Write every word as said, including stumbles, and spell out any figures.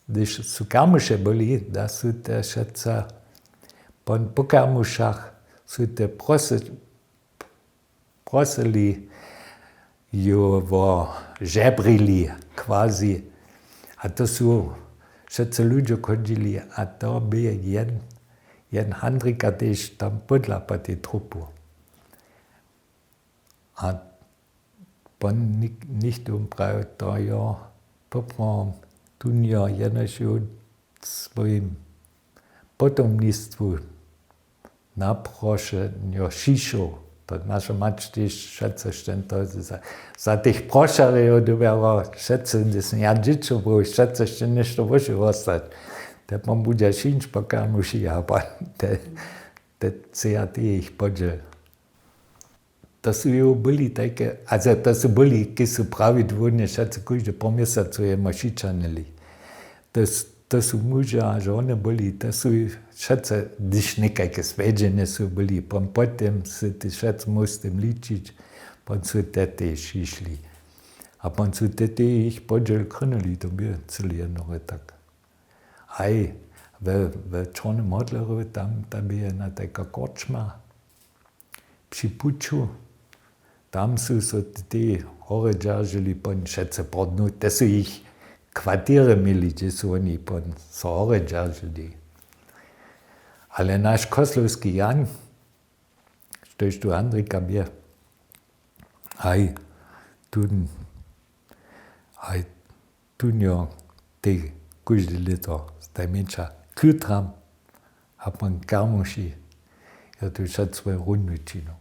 Hdyž su karmuše byli, da su te wšetca po karmušach su te prosyli, jo wo žebrili quasi. A to su wšetcy ludźo chodźili a to bě jen handrika tež tam pódla po tej trupu. A pon nichtó prajo to jo poprawom tón jo jenož jo swojim potomnistwu naprošenjo šišoł. To naša mać tež wšetco šćen to za tych prošerjow dyrbjała wšetcy hdyž sym ja dźěćo był wšetco šćen něšto wyše wostać. Te pon budźa šińć po karmuši a pon te ceja te jich podźěl. To su jo byli tajke, a za to su byli kiž su prawidłownje wšetcy kóždy po měsacu jemu šičanyli. To su mužo a žony byli to su wšetcy hdyž někajke swjedźenje su byli pon pótem su ty wšetcy móhł z tym ličić. Pon su te tež išli a pon su te te jich podźěl krynyli to bě cyle jednore tak. Haj, we čornym hodlerju tam bě jedna tajka korčma při puću. Tam su so te horje dźeržili pon wšetcy prodnu te su jich kwatjerje měli hdźe su woni pon so horje dźeržili. Ale naš koslowski jan štož tu handrika bě, haj tón haj tón jo tej kóžde lěto stajmjeńša k jutram a pon karmuši jo tu wšetc swóje rundy činił.